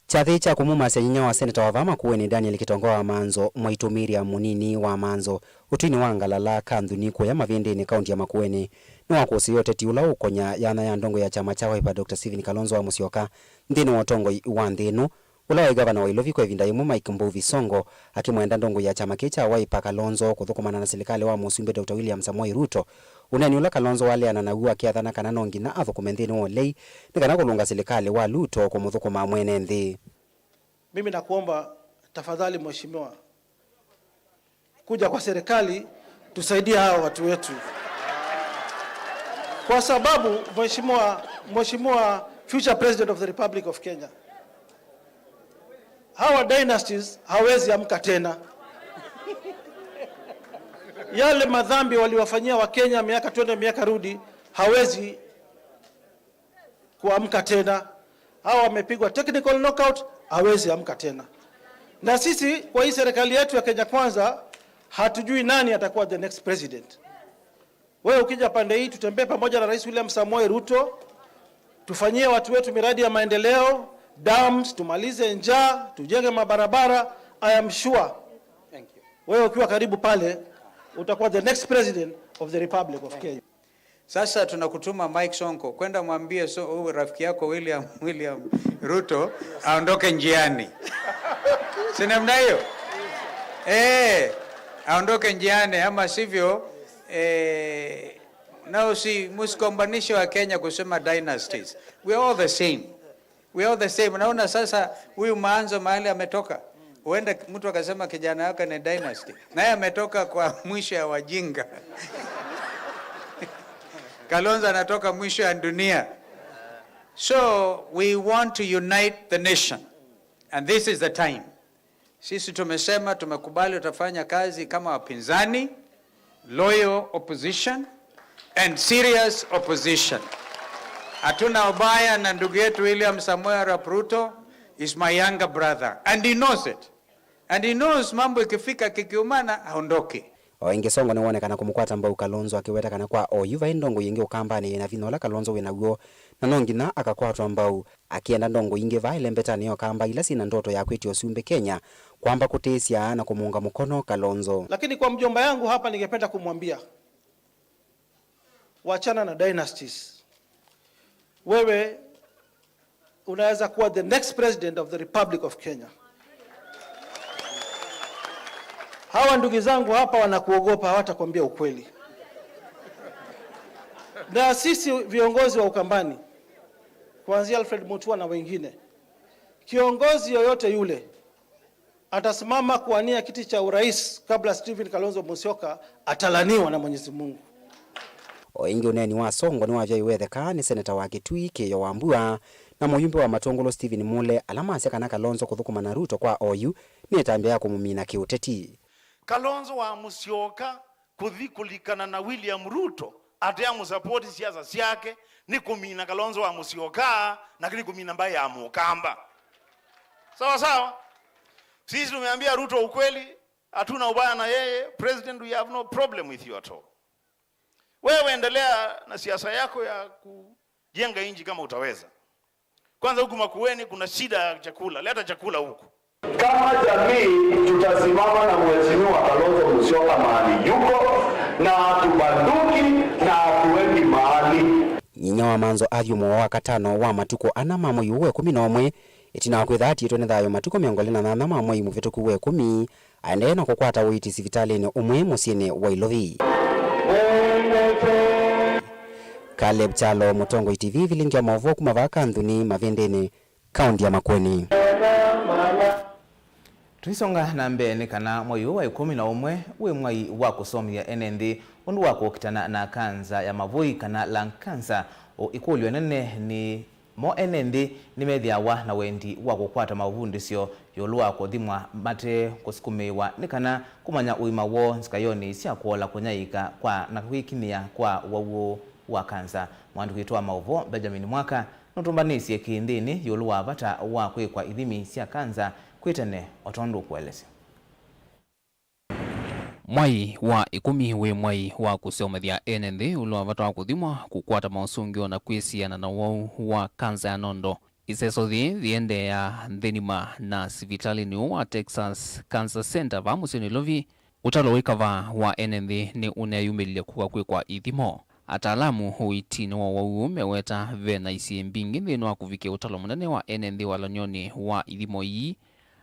Kyathĩ kya kũmumasya nyinya wa seneta wa vaa Makueni, Daniel Kitonga wa Manzo, mwaitũ Miriam Mũnini wa Manzo, ũtũinĩ wa Ngalala, Kanthuni, kũya Mavĩndĩnĩ, kaũnti ya Makueni, nĩwakũsĩĩe ũteti ũla ũkony'a yanya ya ndongoi ya kyama kya Wiper, Doctor Stephen Kalonzo wa Musyoka, nthĩnĩ wa ũtongoi wa nthĩ ĩno, ũla waĩ ngavana wa Ilovi kwa ĩvinda yĩmwe, Mike Mbuvi Sonko, akĩmwenda ndongoi ya kyama kĩĩ kya Wiper, Kalonzo, kũthũkũmana na silikalĩ wa Mũsumbĩ Doctor William Samoei Ruto, ũneeni ũla Kalonzo waleana naw'o akĩathana kana no nginya athũkũme nthĩnĩ wa ũlei nĩ kana kũlũnga silikalĩ wa Ruto kũmũthũkũma mwene nthĩ. Mimi nakuomba tafadhali, mheshimiwa, kuja kwa serikali, tusaidie hawa watu wetu, kwa sababu mheshimiwa, mheshimiwa future president of the Republic of Kenya, hawa dynasties hawezi amka tena. Yale madhambi waliwafanyia Wakenya miaka twende miaka rudi, hawezi kuamka tena. Hawa wamepigwa technical knockout, hawezi amka tena. Na sisi kwa hii serikali yetu ya Kenya Kwanza, hatujui nani atakuwa the next president. Wewe ukija pande hii, tutembee pamoja na Rais William Samoei Ruto, tufanyie watu wetu miradi ya maendeleo, dams, tumalize njaa, tujenge mabarabara. I am sure wewe ukiwa karibu pale, utakuwa the next president of the Republic of Kenya. Sasa tunakutuma Mike Sonko, kwenda mwambie so, huyu rafiki yako William, William Ruto aondoke njiani. Si namna hiyo? Eh, aondoke njiani, ama sivyo, eh, na usi-, msikombanishe wa Kenya kusema dynasties. We are all the same. We are all the same. Unaona sasa huyu Manzo mahali ametoka? Huenda mtu akasema kijana yake ni dynasty. Naye ametoka kwa mwisho ya wajinga. Kalonzo anatoka mwisho ya dunia. So we want to unite the nation. And this is the time. Sisi tumesema tumekubali tutafanya kazi kama wapinzani, loyal opposition and serious opposition. Hatuna ubaya na ndugu yetu William Samoei Arap Ruto, is my younger brother and he knows it. And he knows mambo ikifika kikiumana, aondoke. O ĩngĩ, Sonko nĩwonekana kũmũkwata mbau Kalonzo, akĩweta kana kwa oyu vai ndongoi ĩngĩ Ũkambanĩ yĩna vinya ũla Kalonzo wĩ naw'o, na no nginya akakwatwa mbau, akĩenda ndongoi ingĩ vaa ĩlembetanĩ ya Ũkamba ila syĩna ndoto ya kwĩtya ũsumbĩ Kenya kwamba kũtĩĩsya na kũmũunga mũkono Kalonzo. Lakini kwa mjomba yangu hapa, ningependa kumwambia, wachana na dynasties. Wewe unaweza kuwa the next president of the Republic of Kenya. Hawa ndugu zangu hapa wanakuogopa, hawatakwambia ukweli. Na sisi viongozi wa Ukambani, kuanzia Alfred Mutua na wengine, kiongozi yoyote yule atasimama kuwania kiti cha urais kabla Stephen Kalonzo Musyoka atalaniwa na Mwenyezi Mungu. O ĩngĩ, ũneeni wa Sonko nĩwavyaĩwe ĩtheka nĩ seneta wa Kitui, Kĩĩo wa Mbua, na mũyumbe wa Matũngũlũ, Stephen Mule, ala masya kana Kalonzo kũthũkũma na Ruto kwa oyu nĩ ĩtambya ya kũmũmina kĩũteti. Kalonzo wa Musyoka kũthi kũlikana na William Ruto ateamũsapoti siasa syake nĩ kũmina Kalonzo wa Musyoka, na nĩ kũmina mbaĩ ya Mũkamba. Sawa sawa. Sisi tumeambia Ruto ukweli, hatuna ubaya na yeye. President, we have no problem with you at all. Wewe endelea na siasa yako ya kujenga nchi kama utaweza. Kwanza huku Makueni kuna shida ya chakula, leta chakula huku. Kama jamii tutasimama na Mheshimiwa Kalonzo Musyoka mahali yuko, na hatubanduki na hatuendi mahali. Nyinya wa Manzo athyũmũa wa katano wa matukũ ana ma mwei ũũ wa ĩkũmi na ũmwe, Ĩtina wa kwĩtha atiĩtwe nĩ thayũ matukũ mĩongo ĩlĩ na nyanya ma mwei mũvĩtũku wa ĩkũmi, aendee na kũkwata ũiiti sivitalĩnĩ ũmwe mũsyĩnĩ wa Ilovi. Caleb Kyalo, Mũtongoi T V, vilingi ya maũvoo kuma vaa Kanthuni Mavĩndĩnĩ, kaũnti ya Makueni. Tũisonga na mbee, nĩ kana mwei ũũ wa ĩkũmi na ũmwe wĩ mwei wa kũsomethya ene nthĩ ũndũ wa kũkitana na kanza ya mavũi kana lung cancer. Ũ-, ĩkũlyo nene nĩ mo ene nthĩ nĩmethĩawa na wendi wa kũkwata mavundĩsyo ĩũlũ wa kũthimwa mate kũsukumĩĩwa nĩ kana kũmanya ũima woo nzikayonĩ sya kũola kũnyaĩĩka kwa na kwĩkinyĩa kwa ũwau ũũ wa kanza. Mũandĩki witũ wa maũvoo Benjamin Mwaka nũtũmbanĩsye kĩĩndĩnĩ ĩũlũ wa vata wa kwĩkwa ithimi sya kanza kwĩ tene o tondũ ũkũelesya. Mwai wa ĩkũmi wĩ mwai wa kũsyomethya ene nthĩ ĩũlũ wa vata wa kũthimwa, kũkwata maũsũngĩo na kwĩsiana na ũwau wa kanza ya nondo. Ĩseso yĩĩ yĩendeea nthĩnĩ ma na sivitalĩnĩ ũũ wa Texas Cancer Center vaa mũsyĩ Nairobi. Ũtalo wĩ kavaa wa ene nthĩ nĩ ũneeyumĩlilye kũka kwĩkwa ithimo. Ataalamu ũitinĩ wa ũwau ũũ meweta ve na isyĩ mbingĩ nthĩnĩ wa kũvikĩa ũtalo mũnene wa ene nthĩ walany'onĩ wa ithimo ii.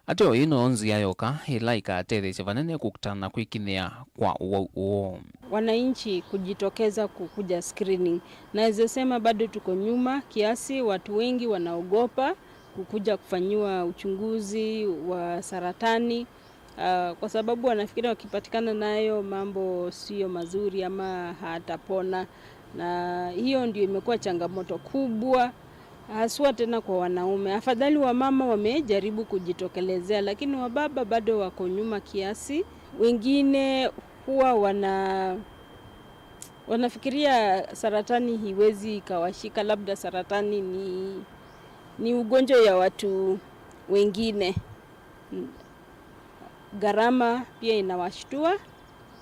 Ateo, ĩĩ noyo nzĩa yoka ĩla ĩkatetheesya vanene kũkitana na kwĩkinyĩa kwa ũwau ũũ. Wananchi kujitokeza kukuja screening. Naweza sema bado tuko nyuma kiasi, watu wengi wanaogopa kukuja kufanyiwa uchunguzi wa saratani, ah, kwa sababu wanafikiri wakipatikana nayo mambo sio mazuri ama hatapona. Na hiyo ndio imekuwa changamoto kubwa, haswa tena kwa wanaume. Afadhali wamama wamejaribu kujitokelezea, lakini wababa bado wako nyuma kiasi. Wengine huwa wana-, wanafikiria saratani hiwezi ikawashika, labda saratani ni, ni ugonjwa ya watu wengine. Gharama pia inawashtua,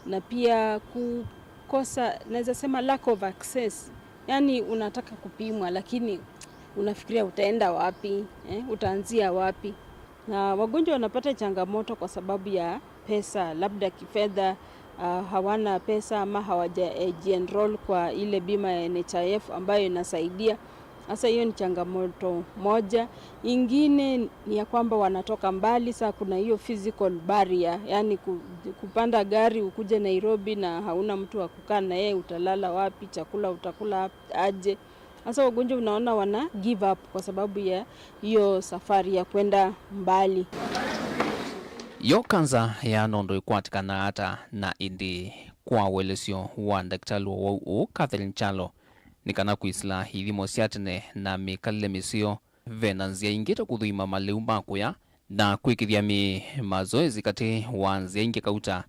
na pia kukosa, naweza sema, lack of access. Yaani, unataka kupimwa, lakini unafikiria utaenda wapi, eh, utaanzia wapi? Na wagonjwa wanapata changamoto kwa sababu ya pesa, labda kifedha, ah, hawana pesa ama hawajajienroll kwa ile bima ya N H I F ambayo inasaidia. Sasa hiyo ni changamoto moja. Ingine ni ya kwamba wanatoka mbali, saa kuna hiyo physical barrier, yaani ku-, kupanda gari ukuje Nairobi na hauna mtu wa kukaa na yeye, utalala wapi, chakula utakula ap-, aje? Sasa wagonjwa unaona wana give up kwa sababu ya hiyo safari ya kwenda mbali. Yo kanza ya nondo ĩkwatĩkanaa ata, na ĩndĩ kwa ũelesyo wa ndakĩtalĩ wa ũwau ũũ Catherine Kyalo, nĩ kana kwĩsĩla ithimo sya tene na mĩkalĩle mĩseo, ve na nzĩa ingĩ ta kũthũima malĩu ma kũya na kwĩkĩthya mĩĩ mazoezi katĩ wa nzĩa ingĩ kauta,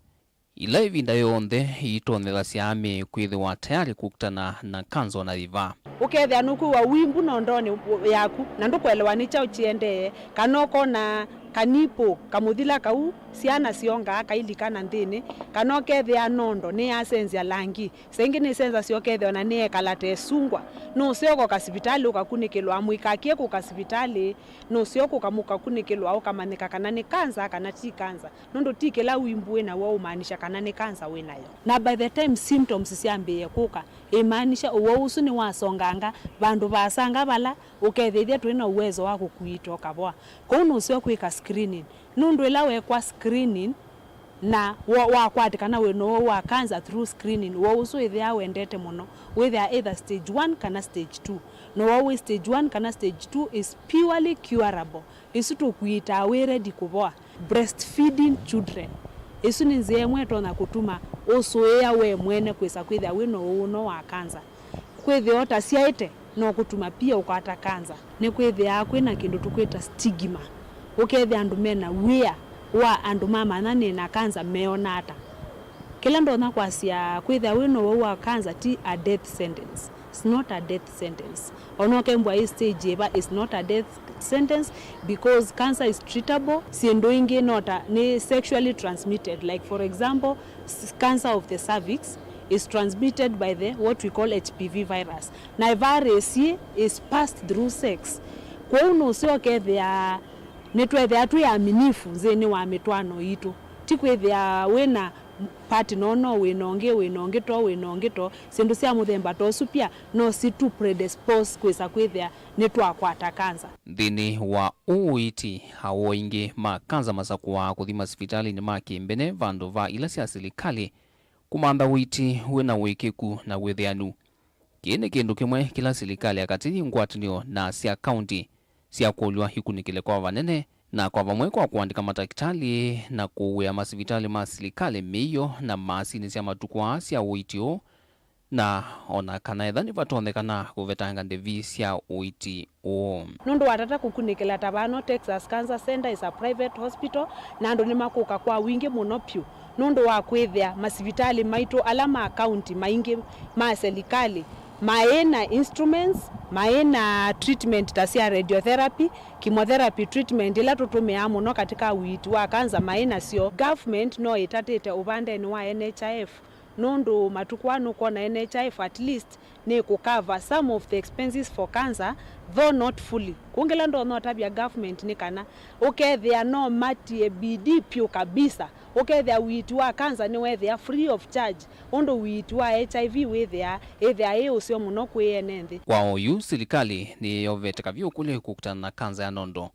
ila ĩvinda yonthe iitonyethasya mĩĩ kwĩthĩwa tayarĩ kũkitana na kanza o na yĩva. Ũkethĩa nũkwĩw'a wimbu nondonĩ yaku na ndũkũelewa nĩ kyaũ kĩendee, kana ũkona kanipũ kamũthila kau syana syongaa kailika na nthĩnĩ, kana ũkethĩa nondo nĩyasenzya langi. Saa ingĩ nĩsenzasya ũkethĩa ona nĩyekala ta ĩsungwa. Nũseo kũka sivitalĩ ũkakunĩkĩlwa, mũikakie kũka sivitalĩ, nũseo kũka mũkakunĩkĩlwa ũkamanyĩka kana nĩ kanza kana ti kanza, nũndũ ti kĩla wimbu wĩ naw'o ũmaanisha kana nĩ kanza wĩ nayo. Na by the time symptoms syambĩĩe kũka, ĩmaanisha ũwau ũsu nĩwasonganga vandũ vaasanga vala ũkethĩithya twĩ na uwezo wa kũkuita ũkavoa. Kwoou nũseo kwĩka screening, nũndũ ĩla wekwa screening, na wa-, wakwatĩkana wĩ na ũwau wa cancer through screening, ũwau ũsu wĩthĩawa wendete mũno, wĩthĩawa either stage one kana stage two. Na ũwau wĩ stage one kana stage two is purely curable. Ĩsu tũkuitaa wĩ ready kũvoa. Breastfeeding children. Ĩsu nĩ nzĩa ĩmwe ĩtonya kũtuma ũsũĩa we mwene kwĩsa kwĩthĩa wĩ na ũwau ũno wa cancer. Kwĩthĩa ũtasyaĩte no kũtuma pia ũkwata kanza. Nĩkwĩthĩaa kwĩ na kĩndũ tũkwĩta stigma. Ũkethĩa andũ me na wia wa andũ mamanya nĩ na kanza meona ata. Kĩla ndonya kwasya, kwĩthĩa wĩ na ũwau wa kanza ti a death sentence. It's not a death sentence. Ona ũkembwa ĩ stage ĩva, it's not a death sentence because cancer is treatable. Syĩndũ ingĩ no ta nĩ sexually transmitted, like for example, s-, cancer of the cervix is transmitted by the, what we call, H P V virus. Na virus ĩĩ is passed through sex. Kwoou nũseo ũkethĩa nĩtwethĩa twĩ aminifu nthĩnĩ wa mĩtwaano yitũ. Ti kwĩthĩa wĩ na Part no no, wĩ na ũngĩ, wĩ na ũngĩ to, wĩ na ũngĩ to. Syĩndũ sya mũthemba ta ũsu pia no situ predispose kwĩsa kwĩthĩa nĩtwakwata kanza. Nthĩnĩ wa ũũ ũiiti, awoo aingĩ ma kanza masakũaa kũthi masivitalĩnĩ ma kĩmbene vandũ va ila sya silikalĩ, kũmantha ũiiti wĩ na ũĩkĩĩku na wĩthĩanu. Kĩĩ nĩ kĩndũ kĩmwe kĩla silikalĩ ya katĩ yĩ ngwatanĩo na sya kaunti syakũlw'a ikunĩkĩle kwa vanene na kwa vamwe kwa kũandĩka matakĩtalĩ na kũwĩa masivitalĩ ma silikalĩ mĩio na maasini sya matukũ aa sya ũiiti ũũ, na o na kana etha nĩvatonyekana kũvetanga ndĩvi sya ũiiti ũũ. Nũndũ wa tata kũkunĩkĩla ta vano, Texas Cancer Center is a private hospital, na andũ nĩmakũka kwa wingĩ mũno pyũ nũndũ wa kwĩthĩa masivitalĩ maitũ ala ma kaunti maingĩ ma selikalĩ maĩ na instruments, maĩ na treatment ta sya radiotherapy, chemotherapy treatment ila tũtũmĩaa mũno katika ũiiti wa kanza maĩ nasyo. Government no ĩtatĩte ũvandenĩ wa N H I F, nũndũ matukũ aa nũkwona N H I F at least nĩ kũ cover some of the expenses for cancer, though not fully. Kũngĩla ndonya ũtavya government nĩ kana ũkethĩa no matie bidii pyũ kabisa, ũkethĩa ũiiti wa cancer nĩwethĩa free of charge, ũndũ ũiiti wa H I V wĩthĩa, ĩthĩa ĩ ũseo mũno kwĩ ene nthĩ. Kwa oyu, silikalĩ nĩyeyovete kavyũ kũlĩ kũkitana na kanza ya nondo.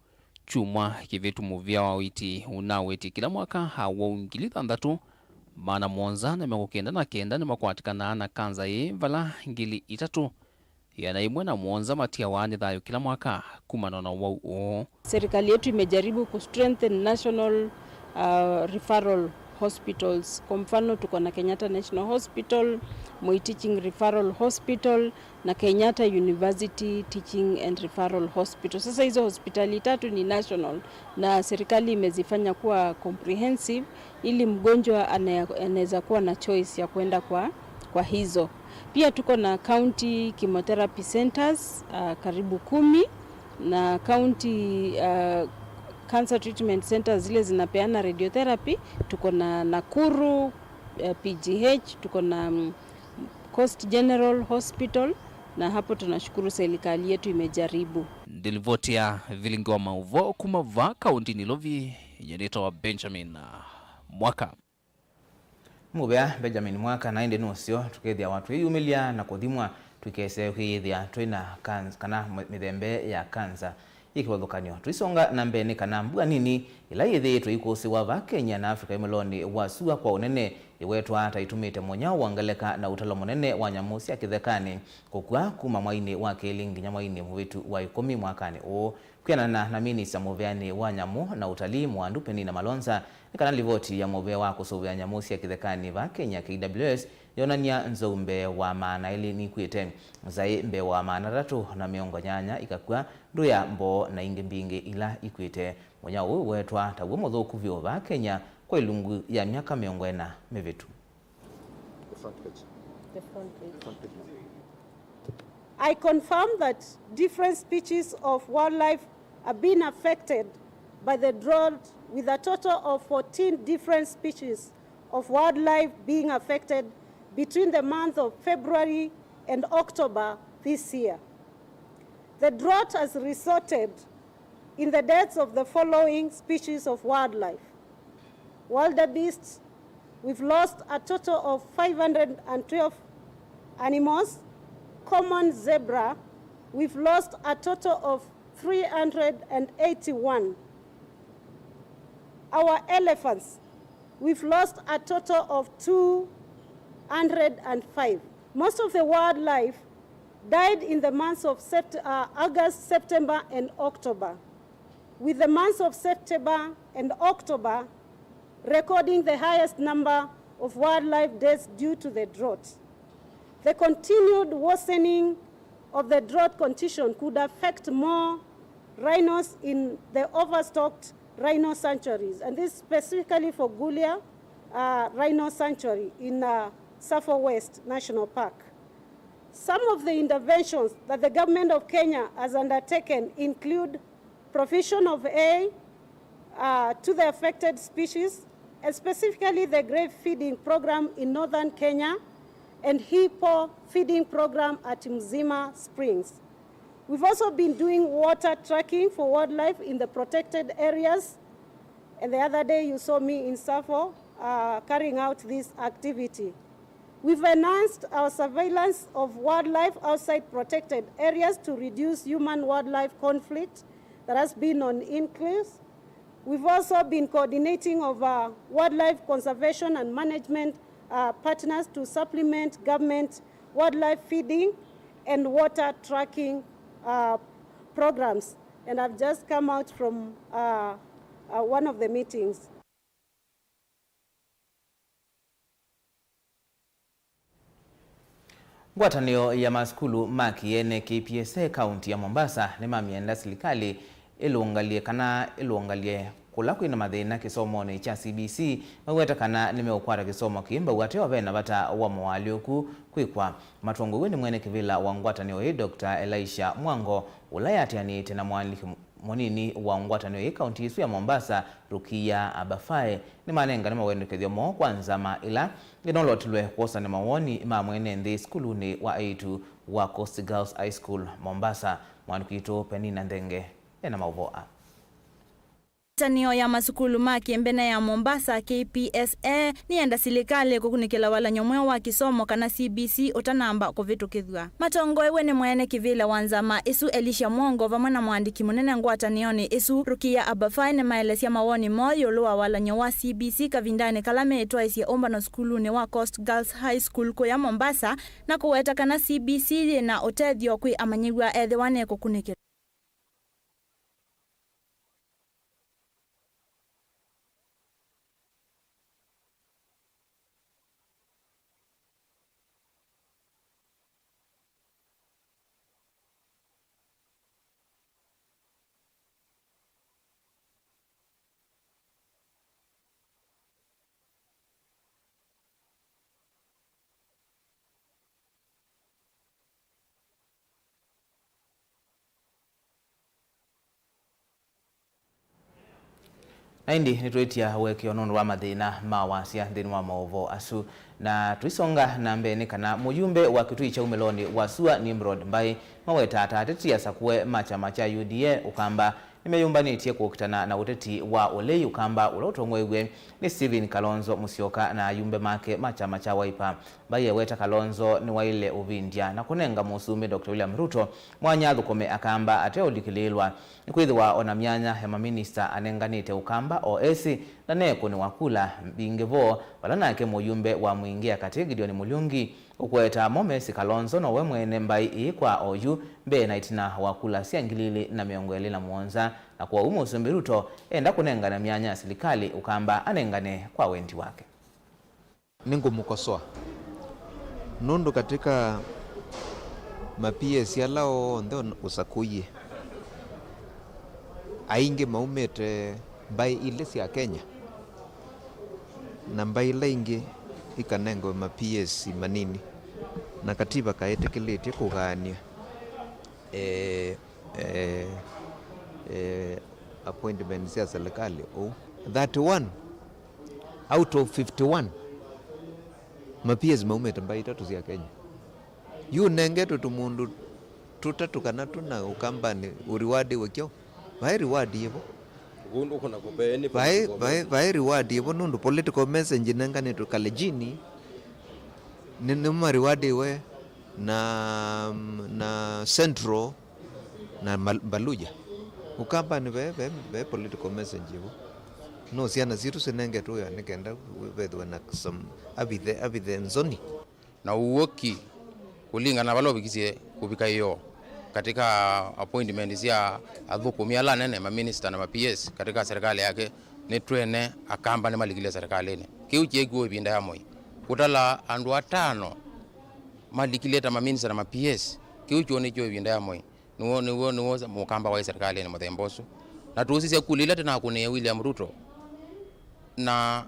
Kyumwa kĩvĩtu mũvĩa wa ũiiti ũnawetye kĩla mwaka awau ngili thanthatũ, maana mũonza na mĩongo kenda na kenda nĩmakwatĩkanaa na kanza ĩĩ, vala ngili itatũ, ĩana ĩmwe na mũonza matiawa nĩ thayũ kĩla mwaka kumana na ũwau ũũ. Serikali yetu imejaribu ku strengthen national, uh, referral hospitals. Kwa mfano, tuko na Kenyatta National Hospital, Moi Teaching Referral Hospital, na Kenyatta University Teaching and Referral Hospital. Sasa hizo hospitali tatu ni national na serikali imezifanya kuwa comprehensive ili mgonjwa ane-, anaweza kuwa na choice ya kwenda kwa, kwa hizo. Pia tuko na county chemotherapy centers, uh, karibu kumi, na county, uh, cancer treatment centers zile zinapeana radiotherapy. Tuko na Nakuru, uh, P G H, tuko na, mm, Coast General Hospital, na hapo tunashukuru serikali yetu imejaribu. Ndilivoti ya vilingi wa maũvoo kuma va kaunti Nairobi, yenye nĩtawa Benjamin Mwaka. Mũvea Benjamin Mwaka, na ĩndĩ nũseo tũkethĩawa twĩyumĩlya na kũthimwa, tũikese kwĩyĩthĩa twĩ na kanza, kana mĩ-, mĩthembe ya kanza yĩ kĩvathũkany'o. Tũisonga na mbee, nĩ kana mbua nini ila yĩthĩĩtwe ikũsĩwa va Kenya na Africa ĩmũlonĩ wa sua kwa ũnene ĩwetwa ta ĩtumĩte mũnyao wa ngeleka na ũtalo mũnene wa nyamũ sya kĩthekanĩ kũkw'a kuma mwainĩ wa kelĩ nginya mwainĩ mũvĩtu wa ĩkũmi mwakanĩ ũũ. Kwĩanana na minista mũveanĩ wa nyamũ na ũtalii, Mwandu Penina Malonza, nĩ kana livoti ya mũvea wa kũsũvĩa nyamũ sya kĩthekanĩ va Kenya, K W S, yonany'a nzou mbee wa maana elĩ nikw'ĩte, nzaĩ mbee wa maana atatũ na mĩongo nyanya ikakw'a, ndũya, mboo na ingĩ mbingĩ ila ikw'ĩte. Mũnyao ũũ wetwa taw'o mũthũku vyũ va Kenya kwa ilungu ya myaka mĩongo ĩna mĩvĩtu. The front page. The front page. The front page. I confirm that different species of wildlife have been affected by the drought, with a total of fourteen different species of wildlife being affected between the month of February and October this year. The drought has resulted in the deaths of the following species of wildlife. Wildebeest, we've lost a total of five hundred and twelve animals. Common zebra, we've lost a total of three hundred and eighty-one. Our elephants, we've lost a total of two hundred and five. Most of the wildlife died in the months of Sept-, uh, August, September, and October, with the months of September and October recording the highest number of wildlife deaths due to the drought. The continued worsening of the drought condition could affect more rhinos in the overstocked rhino sanctuaries, and this specifically for Gulia, uh, Rhino Sanctuary in, uh, Tsavo West National Park. Some of the interventions that the government of Kenya has undertaken include provision of hay, uh, to the affected species, and specifically the grey feeding program in northern Kenya and hippo feeding program at Mzima Springs. We've also been doing water tracking for wildlife in the protected areas. And the other day you saw me in Tsavo, uh, carrying out this activity. We've enhanced our surveillance of wildlife outside protected areas to reduce human-wildlife conflict that has been on increase. We've also been coordinating of, uh, wildlife conservation and management, uh, partners to supplement government wildlife feeding and water tracking, uh, programs. And I've just come out from, uh, uh, one of the meetings. Ngwatanĩo ya masukulu ma kĩene, K P S A, kaunti ya Mombasa nĩmamyenda silikalĩ ĩlũngalye kana ĩlũngalye kũla kwĩna mathĩna kĩsomonĩ kya C B C, maweta kana nĩmeũkwata kĩsomo kĩĩ mbau ateo vena vata wa moalyũku kwĩkwa. Matongoew'e nĩ mwene kĩvĩla wa ngwatanĩo ĩĩ, Doctor Elisha Mwango, ũla yateanĩte na mũandĩki mũnini wa ngwatanĩo ĩĩ kaunti ĩsu ya Mombasa, Rukia Abafae, nĩmanengane mawendekethyo moo kwa nzama ĩla ĩnolotilwe kwosana mawoni ma mwene nthĩ sukulunĩ wa aĩtu wa Coast Girls High School, Mombasa. Mwandĩki witũ Penina Nthenge ena maũvoo aa. Ngwatanĩo ya masukulu ma kĩmbene ya Mombasa, K P S A, nĩyenda silikalĩ kũkunĩkĩla walany'o mweũ wa kĩsomo kana C B C ũtanamba kũvĩtũkĩthw'a. Matongoew'e nĩ mwene kĩvĩla wa nzama ĩsu, Elisha Mwongo, vamwe na mũandĩki mũnene ngwatanĩonĩ ĩsu, Rukia Abafae, nĩmaelesya mawoni moo ĩũlũ wa walany'o wa C B C kavindanĩ kala meĩtwaĩsye ũmbano sukulunĩ wa Coast Girls High School kũya Mombasa, na kũweta kana C B C yĩ na ũtethyo kwĩ amanyĩw'a ethĩwa nĩkũkunĩkĩlwa. Na ĩndĩ nĩtwĩtya ũekeo nũndũ wa mathĩna ma wasya nthĩnĩ wa maũvoo asu. Na tũisonga na mbee nĩ kana mũyumbe wa Kĩtui kya umĩlonĩ wa sua, Nimrod Mbai, mawetaa ta ateti asakũe ma kyama kya U D A Ũkamba nĩmeyũmbanĩtye kũkitana na ũteti wa ũlei Ũkamba ũla ũtongoew'e nĩ Stephen Kalonzo Musyoka na ayumbe make ma kyama kya Wiper. Mbai eweta Kalonzo nĩwaĩle ũvindya na kũnenga Mũsumbĩ Doctor William Ruto mwanya athũkũme Akamba ateũlikĩlĩĩlwa, nĩkwĩthĩwa o na myanya ya maminista anenganĩte Ũkamba o esĩ ndanekũnĩwa kula mbingĩ vo, vala nake mũyumbe wa Mwingĩa Katĩ Gideon Muriungi ũkũetaa mo mesĩ Kalonzo nowe mwene mbai ĩĩ kwa oyu mbee na ĩtina wa kula sya ngili ilĩ na mĩongo ĩlĩ na mũonza, na kwoou Mũsumbĩ Ruto enda kũnengane myanya ya silikalĩ Ũkamba anengane kwa wendi wake. Nĩngũmũkosoa nũndũ katĩka ma P S ala onthe ũsakũie, aingĩ maumĩte mbaĩ ilĩ sya Kenya, na mbaĩ ila ingĩ ikanengwe ma P S manini, na katiba kaĩtĩkĩlĩtye kũgaanĩa, eh, eh, eh, appointment sya serikali ũu. Thirty-one out of fifty-one ma P S maumĩte mbaĩ itatũ sya Kenya. Yu ũnengetwe tũmũndũ tũtatũ kana tũna Ũkambanĩ ũriwadiwe kyaũ? Vaĩ reward yĩvo. Vaĩ, vaĩ, vaĩ reward yĩvo nũndũ political message ĩnenganĩtwe Kalejini nĩ, nĩ mariwadiwe na, na Central na Mal-, Mbaluja. Ũkambanĩ ve, ve, ve political message vo. No syana sitũ sinengetwe wĩa nĩ kenda vethwe na some avithe, avithe nzoni. Na ũw'o ki, kũlingana na vala ũvikisye kũvika ĩoo katika appointment sya athũkũmi ala anene, maminista na ma P S katika serikali yake, nĩtwene Akamba nĩmalikile serikalini. Kĩu kyekiwe ĩvinda ya Moi. Kũtala andũ atano malikile ta maminista na ma P S, kĩu kyonekyo ĩvinda ya Moi. Nĩw'o, nĩw'o, nĩw'o Mũkamba waĩ serikalini mũthemba ũsu. Na tũũsisya kula ila tũnakũnĩe William Ruto na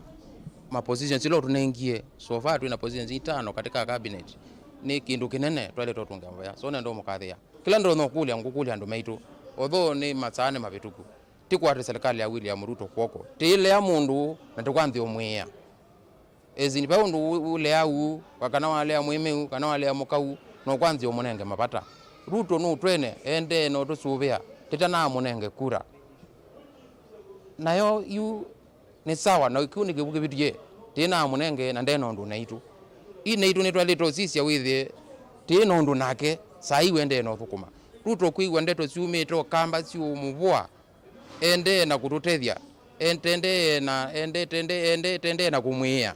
ma positions ila ũtũnengie. So far twĩ na positions itano katika cabinet. Nĩ kĩndũ kĩnene twaĩle tũtũnge mavea. So nenda ũmũkathĩa. Kĩla ndonya ũkũlya, ngũkũlya andũ maitũ. Although nĩ masaa nĩ mavĩtũku, tĩkwate serikali ya William Ruto kw'oko. Tĩilea mũndũ na tĩkwanthĩa ũmwĩĩa. As in, vai ũndũ ũ-, ũlea ũu, wa kana walea mwĩmeu, kana walea mũkau, no kwanzĩa ũmũnenge mavata. Ruto nũtwene, endee na ũtũsũvĩa, tĩtanamũnenge kura. Nayo yu nĩ sawa, na kĩu nĩ kĩvu kĩvĩtũkie. Tĩnamũnenge na nde na ũndũ naitũ. Ĩ naitũ nĩtwaĩlĩte ũsisya wĩthĩe tĩ na ũndũ nake, saa ii ũendee na ũthũkũma. Ruto kwĩw'a ndeto syumĩte Ũkamba syĩũmũvũa, endee na kũtũtethya, endee na, endee, endee, endee na kũmwĩĩa.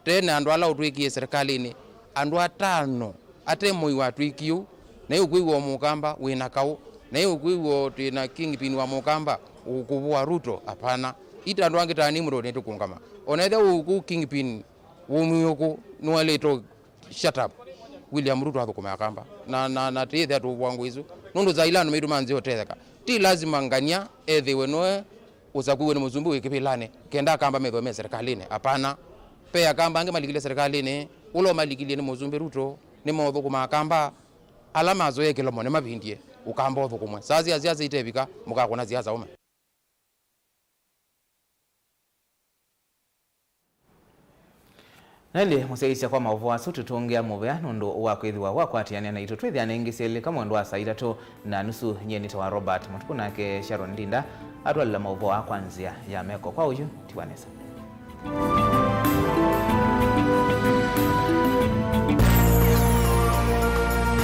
Tene andũ ala ũtwĩkie serikalini, andũ atano, ate moi watwĩkie ũu, na ĩ ũkwĩw'a o Mũkamba wĩ na kaũ, na ĩ ũkwĩw'a o twĩ na kingpin wa Mũkamba ũkũvũa Ruto, apana. Ita andũ angĩ ta nĩ mũndũ nĩtũkũngama. O na ethĩwa ũkũ kingpin wũmwĩũkũ nĩwaĩlĩte shut up. William Ruto athũkũme Akamba. Na, na, na tĩĩthĩa tũvũa ngũ isu. Nũndũ saa ila andũ maitũ manzĩa ũtetheka. Ti lazima ngania ethĩwe noe ũsakuiwe nĩ mũsumbĩ wĩ kĩvĩlanĩ, kenda Akamba methwe me serikalini. Apana. Pe Akamba angĩ malikile serikalini, ũla ũmalikilie nĩ mũsumbĩ Ruto, nĩmaũthũkũma Akamba. Ala mazoea kĩlomo nĩmavindie, Ũkamba ũthũkũmwe. Saa sya siasa itevika, mũkakũna siasa ũme. Nelĩ mũsyaĩĩsya kwa maũvoo asu, tũtũngĩa mũvea nũndũ wa kwĩthĩwa wakwatĩanĩa naitũ. Twĩthĩane ĩngĩ syelĩ kamwendo wa saa itatũ na nusu. Nyie nĩtawa Robert Mũtuku, nake Sharon Linda atwalĩla maũvoo aa kwa nzĩa ya meko. Kwa ũyu, tiwa nesa.